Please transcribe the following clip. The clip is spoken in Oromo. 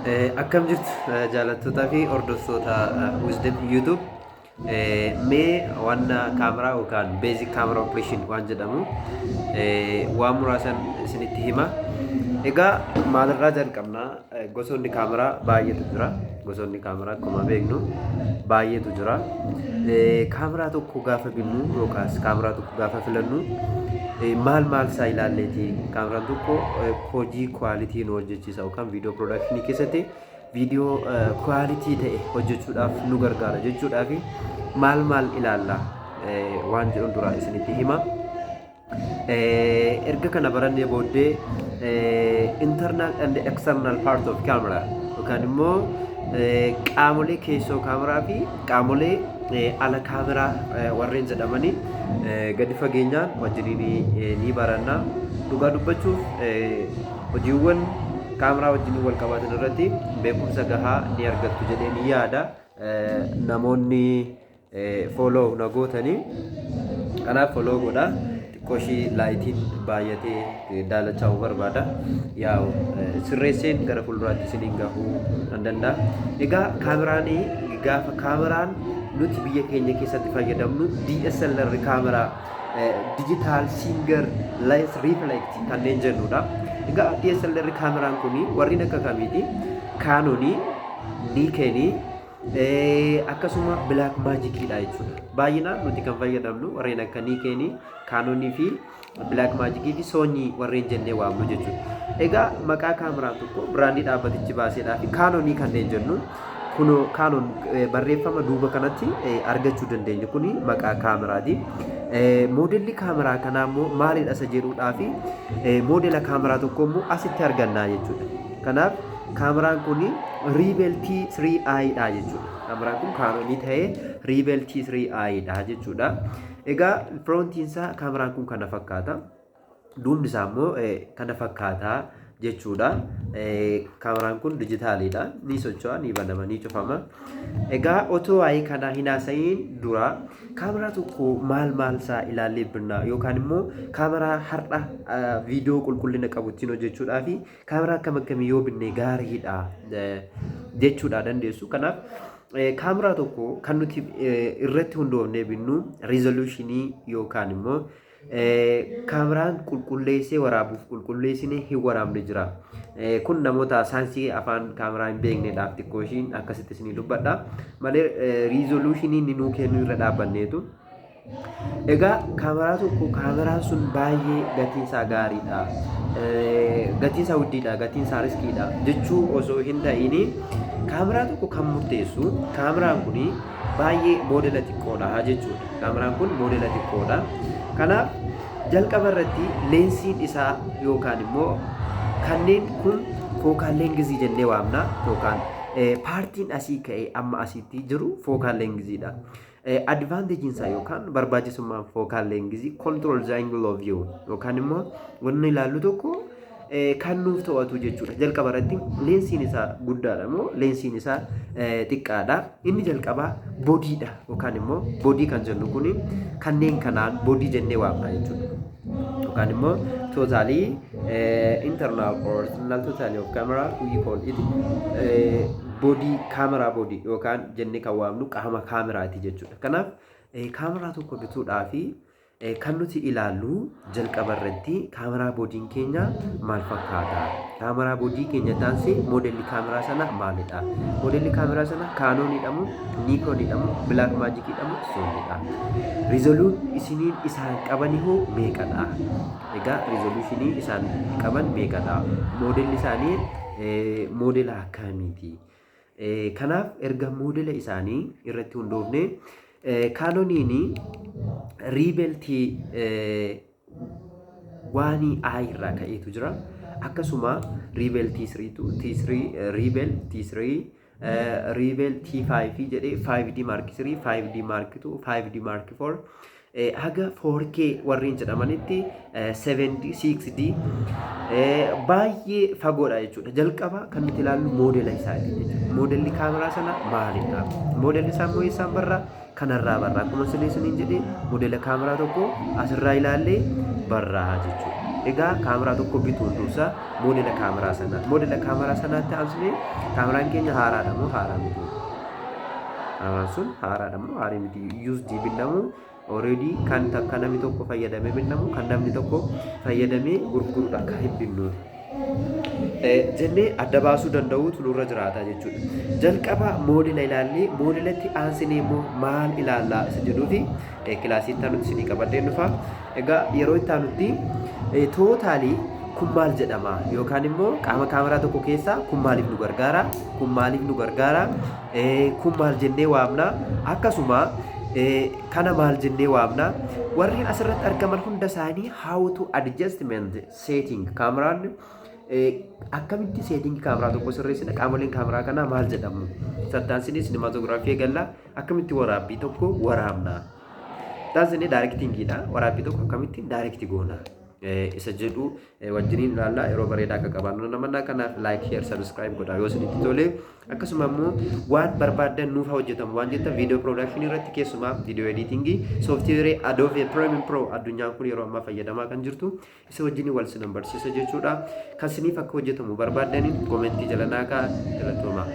Akkam jirtu, jaallattootaa fi hordoftoota Wisdom YouTube? Mee waan kaameraa yookaan basic camera operation waan jedhamu waan muraasan isinitti hima. Egaa maalirraa jalqabnaa? Gosoonni kaameraa baay'eetu jira. Gosoonni kaameraa akkuma beeknu baay'eetu jira. Kaameraa tokko gaafa binnu yookaas kaameraa tokko gaafa filannu maal maal isaa ilaalleeti? Kaameraan tokko hojii quality nu hojjechiisa yookaan viidiyoo production keessatti viidiyoo quality ta'e hojjechuudhaaf nu gargaara jechuudhaaf maal maal ilaalla waan jedhu dura isinitti hima. Erga kana barannee booddee internal and external part of camera yookaan immoo qaamolee keessoo kaameraa fi qaamolee ala kaameraa warreen jedhamanii gadi fageenyaan wajjiniin ni baranna. Dhugaa dubbachuuf, hojiiwwan kaameraa wajjin wal qabatan irratti beekumsa gahaa ni argattu jedhee ni yaada. Namoonni follow na gootanii kanaaf follow godha. Xiqqoo ishii lightiin baay'atee daalachaa'uu barbaada. Yaa'u sirreesseen gara fuulduraatti isiniin gahuu nan danda'a. Egaa kaameraan, gaafa kaameraan nuti biyya keenya keessatti fayyadamnu DSLR kaameraa, digital single lens reflex kanneen jennudha. Egaa DSLR kaameraan kun warreen akka kamiiti? Canonii, Nikonii, akkasuma Blackmagiciidha jechuudha. Baay'inaan nuti kan fayyadamnu warreen akka Nikonii, Canonii fi Blackmagicii fi Sony warreen jennee waamnu jechuudha. Egaa maqaa kaameraan tokko brandii dhaabbatichi baaseedhaa fi Canonii kanneen jennu kunoo Canon barreeffama duuba kanatti argachuu dandeenya, kuni maqaa kaameraati. Moodelli kaameraa kanaa immoo maalidha isa jedhuudhaa fi moodela kaameraa tokko immoo asitti argannaa jechuudha. Kanaaf kaameraan kun Rebel T3i dha jechuudha. Kaameraan kun Canonii ta'ee Rebel T3i dha jechuudha. Egaa frontiin isaa kaameraan kun kana fakkaata. Duubni isaa immoo kana fakkaata jechuudha. Kaameraan kun dijitaaliidha. Ni socho'a, ni banama, ni cufama. Egaa otoo waa'ee kanaa hin haasa'iin dura kaameraa tokko maal maal isaa ilaallee birnaa yookaan immoo kaameraa har'a viidiyoo qulqullina qabu ittiin hojjechuudhaa fi kaameraa akkam akkamii yoo binne gaariidha jechuudha dandeessu. Kanaaf kaameraa tokko kan nuti irratti hundoofnee binnu resolutionii yookaan immoo kaameraan qulqulleessee waraabuuf qulqulleessinee hin waraabne jira. Kun namoota saayinsii afaan kaameraa hin beekneedhaaf xiqqoo ishiin akkasitti isinii dubbadha. Malee resolutionii inni nuu kennu irra dhaabbanneetu. Egaa kaameraa tokko, kaameraan sun baay'ee gatiin isaa gaariidha. Gatiin isaa guddiidha, gatiin isaa riskiidha jechuu osoo hin ta'in, kaameraa tokko kan murteessu kaameraan kun baay'ee moodela xiqqoodha jechuudha. Kaameraan kun moodela xiqqoodha. Kanaaf jalqaba irratti leensiin isaa yookaan immoo kanneen kun focal lengthii jennee waamna, yookaan partiin asii ka'ee amma asitti jiru focal lengthiidha. Advantageiin isaa yookaan barbaachisummaan focal lengthii control the angle of view yookaan immoo wanni ilaallu tokko kan nuuf to'atu jechuudha. Jalqaba irratti leensiin isaa guddaadha moo leensiin isaa xiqqaadha? Inni jalqabaa bodyiidha, yookaan immoo body kan jennu kuni kanneen kanaan body jennee waamna jechuudha. Yookaan immoo totally internal or external totally of camera, we call it body, camera body yookaan jennee kan waamnu qaama kaameraati jechuudha. Kanaaf kaameraa tokko bituudhaafi kan nuti ilaallu jalqaba irratti kaameraa bodyiin keenya maal fakkaata? Kaameraa body keenya taansee moodelli kaameraa sana maalidha? Moodelli kaameraa sana Canoniidha moo Nikoniidha moo Blackmagiciidha moo Sonyiidha? Resolutioniin isaan qaban hoo meeqadha? Egaa resolutionii isaan qaban meeqadha? Moodelli isaanii moodela akkamiiti? Kanaaf erga moodela isaanii irratti hundoofne, Canoniin Rebel T one i irraa ka'eetu jira. Akkasuma Rebel T3, T3, Rebel T3, Rebel T5 jedhee, 5D Mark 3, 5D Mark 2, 5D Mark 4 haga 4K warreen jedhamanitti, 7D, 6D baay'ee fagoodha jechuudha. Jalqaba kan nuti ilaallu moodela isaati jechuudha. Moodelli kaameraa sana maalidha? Moodelli isaa immoo eessaan barraa? Kanarraa barraa. Akkuma isin isiniin jedhee, moodela kaameraa tokko asirraa ilaallee barraa jechuudha. Egaa kaameraa tokko bituun dursa moodela kaameraa sanaa, moodela kaameraa sanaatti aansinee kaameraan keenya haaraadha moo haaraa miti? Kaameraan sun haaraadha moo haaraa miti? Used binnamu, already kan takka namni tokko fayyadamee binnamu, kan namni tokko fayyadamee gurgurudha kan hin binnu jennee adda baasuu danda'uutu nurra jiraata jechuudha. Jalqaba moodela ilaallee, moodelatti aansinee immoo maal ilaallaa isa jedhuu fi kilaasii itti aanutti isinii qabadheen dhufa. Egaa yeroo itti aanutti totally kun maal jedhama, yookaan immoo qaama kaameraa tokko keessaa kun maaliif nu gargaara, kun maaliif nu gargaara, kun maal jennee waamna, akkasuma kana maal jennee waamna, warreen asirratti argaman hunda isaanii, how to adjustment setting, kaameraan akkamitti setting kaameraa tokko sirreessina, qaamoleen kaameraa kanaa maal jedhamu, sattaansinii cinematography eegalla, akkamitti waraabbii tokko waraabna, taansinii directingiidha, waraabbii tokko akkamitti direct goona isa jedhu wajjiniin ilaallaa. Yeroo bareedaa akka qabaannu namannaa. Kanaaf like, share, subscribe godhaa yoo isinitti tole. Akkasuma immoo waan barbaaddan nuuf hojjetamu waan jettan, video production irratti, keessumaa video editing software Adobe Premiere Pro addunyaan kun yeroo ammaa fayyadamaa kan jirtu, isa wajjiniin wal sinan barsiisa jechuudha. Kan isiniif akka hojjetamu barbaaddaniin comment jala naa kaa'aa. Galatoomaa.